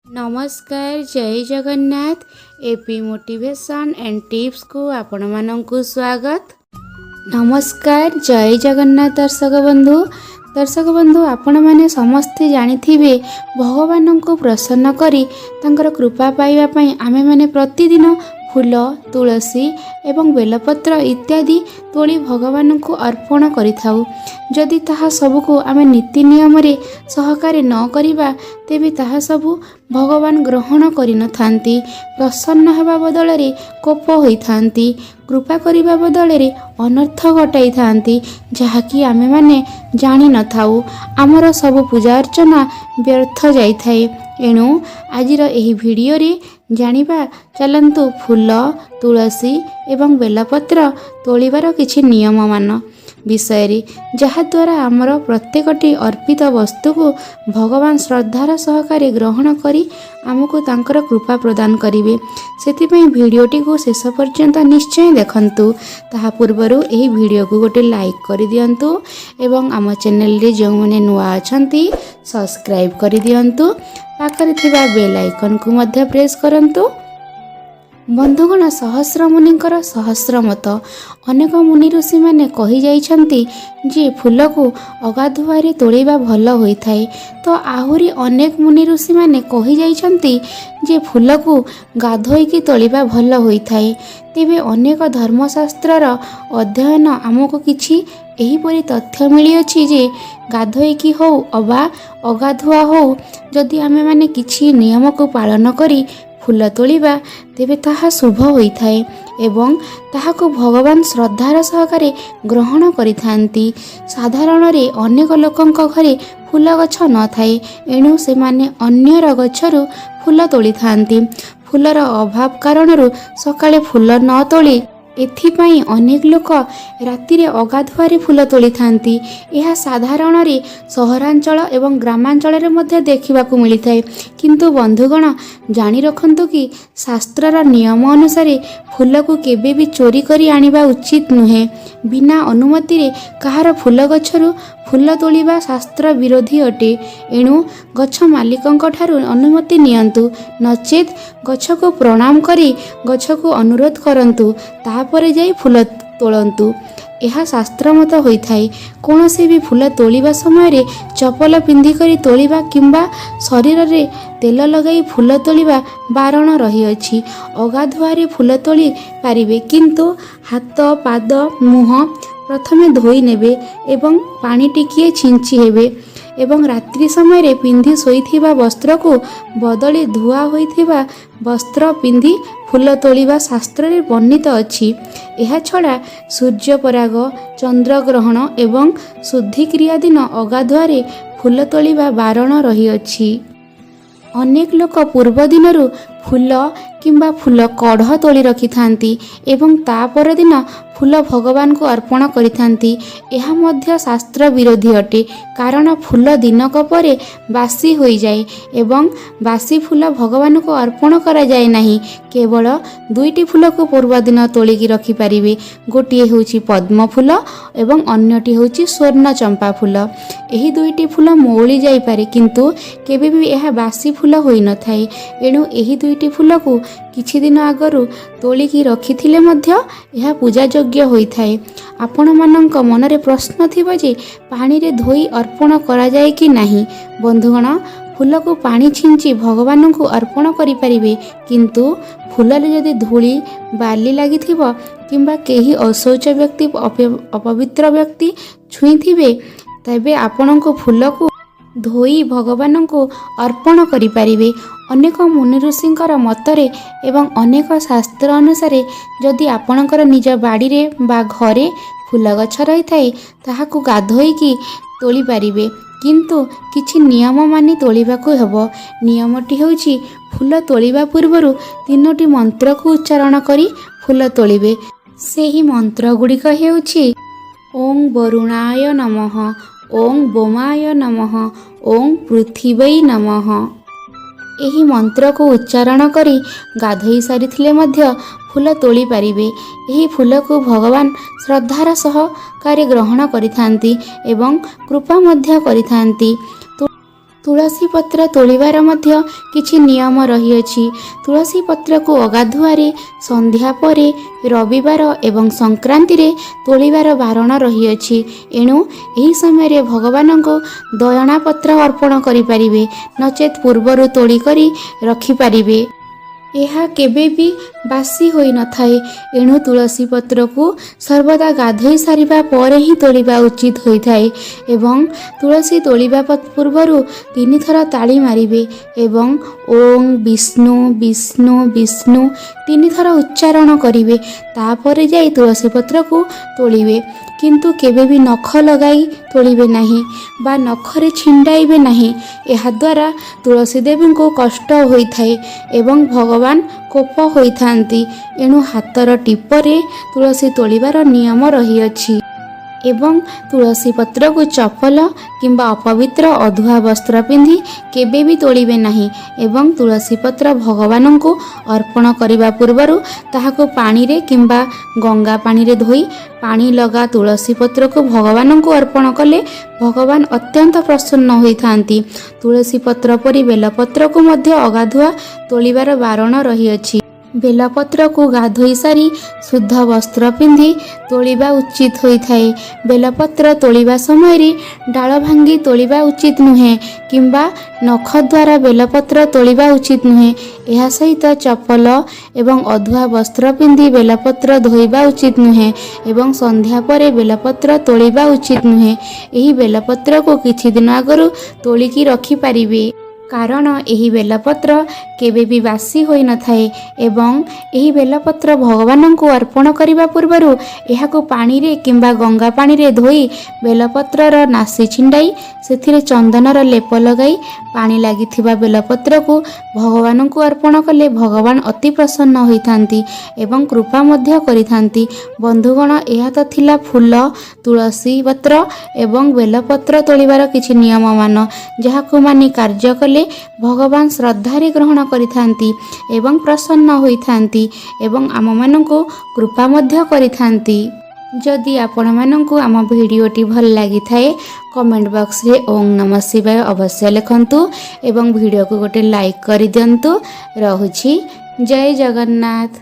ନମସ୍କାର, ଜୟ Jagannath. AP motivation and ଟିପ୍ସକୁ ଆପଣମାନଙ୍କୁ ସ୍ୱାଗତ। ନମସ୍କାର, ଜୟ ଜଗନ୍ନାଥ ଦର୍ଶକ ବନ୍ଧୁ। ଦର୍ଶକ ବନ୍ଧୁ, ଆପଣମାନେ ସମସ୍ତେ ଜାଣିଥିବେ, ଭଗବାନଙ୍କୁ ପ୍ରସନ୍ନ କରି ତାଙ୍କର କୃପା ପାଇବା ପାଇଁ ଆମେମାନେ ପ୍ରତିଦିନ ଫୁଲ, ତୁଳସୀ ଏବଂ ବେଲପତ୍ର ଇତ୍ୟାଦି ତୋଳି ଭଗବାନଙ୍କୁ ଅର୍ପଣ କରିଥାଉ। ଯଦି ତାହା ସବୁକୁ ଆମେ ନୀତି ନିୟମରେ ସହକାରେ ନ କରିବା, ତେବେ ତାହା ସବୁ ଭଗବାନ ଗ୍ରହଣ କରିନଥାନ୍ତି। ପ୍ରସନ୍ନ ହେବା ବଦଳରେ କୋପ ହୋଇଥାନ୍ତି, କୃପା କରିବା ବଦଳରେ ଅନର୍ଥ ଘଟାଇଥାନ୍ତି, ଯାହାକି ଆମେମାନେ ଜାଣିନଥାଉ। ଆମର ସବୁ ପୂଜା ଅର୍ଚ୍ଚନା ବ୍ୟର୍ଥ ଯାଇଥାଏ। ଏଣୁ ଆଜିର ଏହି ଭିଡ଼ିଓରେ ଜାଣିବା ଚାଲନ୍ତୁ, ଫୁଲ, ତୁଳସୀ ଏବଂ ବେଲପତ୍ର ତୋଳିବାର କିଛି ନିୟମମାନ ବିଷୟରେ, ଯାହାଦ୍ୱାରା ଆମର ପ୍ରତ୍ୟେକଟି ଅର୍ପିତ ବସ୍ତୁକୁ ଭଗବାନ ଶ୍ରଦ୍ଧାର ସହକାରେ ଗ୍ରହଣ କରି ଆମକୁ ତାଙ୍କର କୃପା ପ୍ରଦାନ କରିବେ। ସେଥିପାଇଁ ଭିଡ଼ିଓଟିକୁ ଶେଷ ପର୍ଯ୍ୟନ୍ତ ନିଶ୍ଚୟ ଦେଖନ୍ତୁ। ତାହା ପୂର୍ବରୁ ଏହି ଭିଡ଼ିଓକୁ ଗୋଟେ ଲାଇକ୍ କରିଦିଅନ୍ତୁ ଏବଂ ଆମ ଚ୍ୟାନେଲରେ ଯେଉଁମାନେ ନୂଆ ଅଛନ୍ତି, ସବସ୍କ୍ରାଇବ୍ କରିଦିଅନ୍ତୁ। ପାଖରେ ଥିବା ବେଲ୍ ଆଇକନ୍କୁ ମଧ୍ୟ ପ୍ରେସ୍ କରନ୍ତୁ। ବନ୍ଧୁଗଣ, ସହସ୍ର ମୁନିଙ୍କର ସହସ୍ର ମତ। ଅନେକ ମୁନି ଋଷିମାନେ କହିଯାଇଛନ୍ତି ଯେ ଫୁଲକୁ ଅଗାଧୁଆରେ ତୋଳିବା ଭଲ ହୋଇଥାଏ, ତ ଆହୁରି ଅନେକ ମୁନି ଋଷିମାନେ କହିଯାଇଛନ୍ତି ଯେ ଫୁଲକୁ ଗାଧୋଇକି ତୋଳିବା ଭଲ ହୋଇଥାଏ। ତେବେ ଅନେକ ଧର୍ମଶାସ୍ତ୍ରର ଅଧ୍ୟୟନ ଆମକୁ କିଛି ଏହିପରି ତଥ୍ୟ ମିଳିଅଛି ଯେ ଗାଧୋଇକି ହେଉ ଅବା ଅଗାଧୁଆ ହେଉ, ଯଦି ଆମେମାନେ କିଛି ନିୟମକୁ ପାଳନ କରି ଫୁଲ ତୋଳିବା, ତେବେ ତାହା ଶୁଭ ହୋଇଥାଏ ଏବଂ ତାହାକୁ ଭଗବାନ ଶ୍ରଦ୍ଧାର ସହକାରେ ଗ୍ରହଣ କରିଥାନ୍ତି। ସାଧାରଣରେ ଅନେକ ଲୋକଙ୍କ ଘରେ ଫୁଲ ଗଛ ନଥାଏ। ଏଣୁ ସେମାନେ ଅନ୍ୟର ଗଛରୁ ଫୁଲ ତୋଳିଥାନ୍ତି। ଫୁଲର ଅଭାବ କାରଣରୁ ସକାଳେ ଫୁଲ ନ ତୋଳି, ଏଥିପାଇଁ ଅନେକ ଲୋକ ରାତିରେ ଅଗାଧୁଆରେ ଫୁଲ ତୋଳିଥାନ୍ତି। ଏହା ସାଧାରଣରେ ସହରାଞ୍ଚଳ ଏବଂ ଗ୍ରାମାଞ୍ଚଳରେ ମଧ୍ୟ ଦେଖିବାକୁ ମିଳିଥାଏ। କିନ୍ତୁ ବନ୍ଧୁଗଣ, ଜାଣି ରଖନ୍ତୁ କି ଶାସ୍ତ୍ରର ନିୟମ ଅନୁସାରେ ଫୁଲକୁ କେବେ ବି ଚୋରି କରି ଆଣିବା ଉଚିତ ନୁହେଁ। ବିନା ଅନୁମତିରେ କାହାର ଫୁଲ ଗଛରୁ ଫୁଲ ତୋଳିବା ଶାସ୍ତ୍ର ବିରୋଧୀ ଅଟେ। ଏଣୁ ଗଛ ମାଲିକଙ୍କ ଠାରୁ ଅନୁମତି ନିଅନ୍ତୁ, ନଚେତ୍ ଗଛକୁ ପ୍ରଣାମ କରି ଗଛକୁ ଅନୁରୋଧ କରନ୍ତୁ, ତାପରେ ଯାଇ ଫୁଲ ତୋଳନ୍ତୁ। ଏହା ଶାସ୍ତ୍ରମତ ହୋଇଥାଏ। କୌଣସି ବି ଫୁଲ ତୋଳିବା ସମୟରେ ଚପଲ ପିନ୍ଧିକରି ତୋଳିବା କିମ୍ବା ଶରୀରରେ ତେଲ ଲଗାଇ ଫୁଲ ତୋଳିବା ବାରଣ ରହିଅଛି। ଅଗାଧୁଆରେ ଫୁଲ ତୋଳି ପାରିବେ, କିନ୍ତୁ ହାତ, ପାଦ, ମୁହଁ ପ୍ରଥମେ ଧୋଇ ନେବେ ଏବଂ ପାଣି ଟିକିଏ ଛିଞ୍ଚି ହେବେ ଏବଂ ରାତ୍ରି ସମୟରେ ପିନ୍ଧି ଶୋଇଥିବା ବସ୍ତ୍ରକୁ ବଦଳି ଧୁଆ ହୋଇଥିବା ବସ୍ତ୍ର ପିନ୍ଧି ଫୁଲ ତୋଳିବା ଶାସ୍ତ୍ରରେ ବର୍ଣ୍ଣିତ ଅଛି। ଏହାଛଡ଼ା ସୂର୍ଯ୍ୟପରାଗ, ଚନ୍ଦ୍ରଗ୍ରହଣ ଏବଂ ଶୁଦ୍ଧିକ୍ରିୟା ଦିନ ଅଗାଧୁଆରେ ଫୁଲ ତୋଳିବା ବାରଣ ରହିଅଛି। ଅନେକ ଲୋକ ପୂର୍ବ ଦିନରୁ ଫୁଲ କିମ୍ବା ଫୁଲ କଢ଼ ତୋଳି ରଖିଥାନ୍ତି ଏବଂ ତା ପରଦିନ ଫୁଲ ଭଗବାନଙ୍କୁ ଅର୍ପଣ କରିଥାନ୍ତି। ଏହା ମଧ୍ୟ ଶାସ୍ତ୍ର ବିରୋଧୀ ଅଟେ, କାରଣ ଫୁଲ ଦିନକ ପରେ ବାସି ହୋଇଯାଏ ଏବଂ ବାସି ଫୁଲ ଭଗବାନଙ୍କୁ ଅର୍ପଣ କରାଯାଏ ନାହିଁ। କେବଳ ଦୁଇଟି ଫୁଲକୁ ପୂର୍ବଦିନ ତୋଳିକି ରଖିପାରିବେ। ଗୋଟିଏ ହେଉଛି ପଦ୍ମ ଫୁଲ ଏବଂ ଅନ୍ୟଟି ହେଉଛି ସ୍ୱର୍ଣ୍ଣ ଚମ୍ପା ଫୁଲ। ଏହି ଦୁଇଟି ଫୁଲ ମଉଳି ଯାଇପାରେ, କିନ୍ତୁ କେବେ ବି ଏହା ବାସି ଫୁଲ ହୋଇନଥାଏ। ଏଣୁ ଏହି ଦୁଇଟି ଫୁଲକୁ କିଛି ଦିନ ଆଗରୁ ତୋଳିକି ରଖିଥିଲେ ମଧ୍ୟ ଏହା ପୂଜା ଯୋଗ୍ୟ ହୋଇଥାଏ। ଆପଣମାନଙ୍କ ମନରେ ପ୍ରଶ୍ନ ଥିବ ଯେ ପାଣିରେ ଧୋଇ ଅର୍ପଣ କରାଯାଏ କି ନାହିଁ। ବନ୍ଧୁଗଣ, ଫୁଲକୁ ପାଣି ଛିଞ୍ଚି ଭଗବାନଙ୍କୁ ଅର୍ପଣ କରିପାରିବେ, କିନ୍ତୁ ଫୁଲରେ ଯଦି ଧୂଳି ବାଲି ଲାଗିଥିବ କିମ୍ବା କେହି ଅଶୌଚ ବ୍ୟକ୍ତି, ଅପବିତ୍ର ବ୍ୟକ୍ତି ଛୁଇଁଥିବେ, ତେବେ ଆପଣଙ୍କୁ ଫୁଲକୁ ଧୋଇ ଭଗବାନଙ୍କୁ ଅର୍ପଣ କରିପାରିବେ। ଅନେକ ମୁନି ଋଷିଙ୍କର ମତରେ ଏବଂ ଅନେକ ଶାସ୍ତ୍ର ଅନୁସାରେ, ଯଦି ଆପଣଙ୍କର ନିଜ ବାଡ଼ିରେ ବା ଘରେ ଫୁଲ ଗଛ ରହିଥାଏ, ତାହାକୁ ଗାଧୋଇକି ତୋଳି ପାରିବେ, କିନ୍ତୁ କିଛି ନିୟମ ମାନି ତୋଳିବାକୁ ହେବ। ନିୟମଟି ହେଉଛି, ଫୁଲ ତୋଳିବା ପୂର୍ବରୁ ତିନୋଟି ମନ୍ତ୍ରକୁ ଉଚ୍ଚାରଣ କରି ଫୁଲ ତୋଳିବେ। ସେହି ମନ୍ତ୍ର ଗୁଡ଼ିକ ହେଉଛି, ଓଁ ବରୁଣାୟ ନମଃ, ଓଁ ବ୍ୟୋମାୟ ନମଃ, ଓଁ ପୃଥିବୈ ନମଃ। ଏହି ମନ୍ତ୍ରକୁ ଉଚ୍ଚାରଣ କରି ଗାଧୋଇ ସାରିଥିଲେ ମଧ୍ୟ ଫୁଲ ତୋଳି ପାରିବେ। ଏହି ଫୁଲକୁ ଭଗବାନ ଶ୍ରଦ୍ଧାର ସହକାରେ ଗ୍ରହଣ କରିଥାନ୍ତି ଏବଂ କୃପା ମଧ୍ୟ କରିଥାନ୍ତି। ତୁଳସୀ ପତ୍ର ତୋଳିବାର ମଧ୍ୟ କିଛି ନିୟମ ରହିଅଛି। ତୁଳସୀ ପତ୍ରକୁ ଅଗାଧୁଆରେ, ସନ୍ଧ୍ୟା ପରେ, ରବିବାର ଏବଂ ସଂକ୍ରାନ୍ତିରେ ତୋଳିବାର ବାରଣ ରହିଅଛି। ଏଣୁ ଏହି ସମୟରେ ଭଗବାନଙ୍କୁ ଦୟଣା ପତ୍ର ଅର୍ପଣ କରିପାରିବେ, ନଚେତ୍ ପୂର୍ବରୁ ତୋଳି କରି ରଖିପାରିବେ। ଏହା କେବେ ବି ବାସି ହୋଇନଥାଏ। ଏଣୁ ତୁଳସୀ ପତ୍ରକୁ ସର୍ବଦା ଗାଧୋଇ ସାରିବା ପରେ ହିଁ ତୋଳିବା ଉଚିତ ହୋଇଥାଏ ଏବଂ ତୁଳସୀ ତୋଳିବା ପୂର୍ବରୁ ତିନିଥର ତାଳି ମାରିବେ ଏବଂ ଓଁ ବିଷ୍ଣୁ ବିଷ୍ଣୁ ବିଷ୍ଣୁ ତିନିଥର ଉଚ୍ଚାରଣ କରିବେ। ତାପରେ ଯାଇ ତୁଳସୀ ପତ୍ରକୁ ତୋଳିବେ। କିନ୍ତୁ କେବେ ବି ନଖ ଲଗାଇ ତୋଳିବେ ନାହିଁ ବା ନଖରେ ଛିଣ୍ଡାଇବେ ନାହିଁ। ଏହାଦ୍ୱାରା ତୁଳସୀ ଦେବୀଙ୍କୁ କଷ୍ଟ ହୋଇଥାଏ ଏବଂ ଭଗବାନ କୋପ ହୋଇଥାନ୍ତି। ଏଣୁ ହାତର ଟିପରେ ତୁଳସୀ ତୋଳିବାର ନିୟମ ରହିଅଛି। ଏବଂ ତୁଳସୀ ପତ୍ରକୁ ଚପଲ କିମ୍ବା ଅପବିତ୍ର ଅଧୁଆ ବସ୍ତ୍ର ପିନ୍ଧି କେବେ ବି ତୋଳିବେ ନାହିଁ ଏବଂ ତୁଳସୀ ପତ୍ର ଭଗବାନଙ୍କୁ ଅର୍ପଣ କରିବା ପୂର୍ବରୁ ତାହାକୁ ପାଣିରେ କିମ୍ବା ଗଙ୍ଗା ପାଣିରେ ଧୋଇ ପାଣି ଲଗା ତୁଳସୀ ପତ୍ରକୁ ଭଗବାନଙ୍କୁ ଅର୍ପଣ କଲେ ଭଗବାନ ଅତ୍ୟନ୍ତ ପ୍ରସନ୍ନ ହୋଇଥାନ୍ତି। ତୁଳସୀ ପତ୍ର ପରି ବେଲପତ୍ରକୁ ମଧ୍ୟ ଅଗାଧୁଆ ତୋଳିବାର ବାରଣ ରହିଅଛି। ବେଲପତ୍ରକୁ ଗାଧୋଇ ସାରି ଶୁଦ୍ଧ ବସ୍ତ୍ର ପିନ୍ଧି ତୋଳିବା ଉଚିତ ହୋଇଥାଏ। ବେଲପତ୍ର ତୋଳିବା ସମୟରେ ଡାଳ ଭାଙ୍ଗି ତୋଳିବା ଉଚିତ ନୁହେଁ କିମ୍ବା ନଖ ଦ୍ୱାରା ବେଲପତ୍ର ତୋଳିବା ଉଚିତ ନୁହେଁ। ଏହା ସହିତ ଚପଲ ଏବଂ ଅଧୁଆ ବସ୍ତ୍ର ପିନ୍ଧି ବେଲପତ୍ର ଧୋଇବା ଉଚିତ ନୁହେଁ ଏବଂ ସନ୍ଧ୍ୟା ପରେ ବେଲପତ୍ର ତୋଳିବା ଉଚିତ ନୁହେଁ। ଏହି ବେଲପତ୍ରକୁ କିଛି ଦିନ ଆଗରୁ ତୋଳିକି ରଖିପାରିବେ, କାରଣ ଏହି ବେଲପତ୍ର କେବେ ବି ବାସି ହୋଇନଥାଏ। ଏବଂ ଏହି ବେଲପତ୍ର ଭଗବାନଙ୍କୁ ଅର୍ପଣ କରିବା ପୂର୍ବରୁ ଏହାକୁ ପାଣିରେ କିମ୍ବା ଗଙ୍ଗା ପାଣିରେ ଧୋଇ ବେଲପତ୍ରର ନାସି ଛିଣ୍ଡାଇ ସେଥିରେ ଚନ୍ଦନର ଲେପ ଲଗାଇ ପାଣି ଲାଗିଥିବା ବେଲପତ୍ରକୁ ଭଗବାନଙ୍କୁ ଅର୍ପଣ କଲେ ଭଗବାନ ଅତି ପ୍ରସନ୍ନ ହୋଇଥାନ୍ତି ଏବଂ କୃପା ମଧ୍ୟ କରିଥାନ୍ତି। ବନ୍ଧୁଗଣ, ଏହା ତ ଥିଲା ଫୁଲ, ତୁଳସୀ ପତ୍ର ଏବଂ ବେଲପତ୍ର ତୋଳିବାର କିଛି ନିୟମମାନ, ଯାହାକୁ ମାନି କାର୍ଯ୍ୟ କଲେ ଭଗବାନ ଶ୍ରଦ୍ଧାରେ ଗ୍ରହଣ କରିଥାନ୍ତି ଏବଂ ପ୍ରସନ୍ନ ହୋଇଥାନ୍ତି ଏବଂ ଆମମାନଙ୍କୁ କୃପା ମଧ୍ୟ କରିଥାନ୍ତି। ଯଦି ଆପଣମାନଙ୍କୁ ଆମ ଭିଡ଼ିଓଟି ଭଲ ଲାଗିଥାଏ, କମେଣ୍ଟ ବକ୍ସରେ ଓଁ ନମଃ ଶିବାୟ ଅବଶ୍ୟ ଲେଖନ୍ତୁ ଏବଂ ଭିଡ଼ିଓକୁ ଗୋଟେ ଲାଇକ୍ କରିଦିଅନ୍ତୁ। ରହୁଛି, ଜୟ ଜଗନ୍ନାଥ।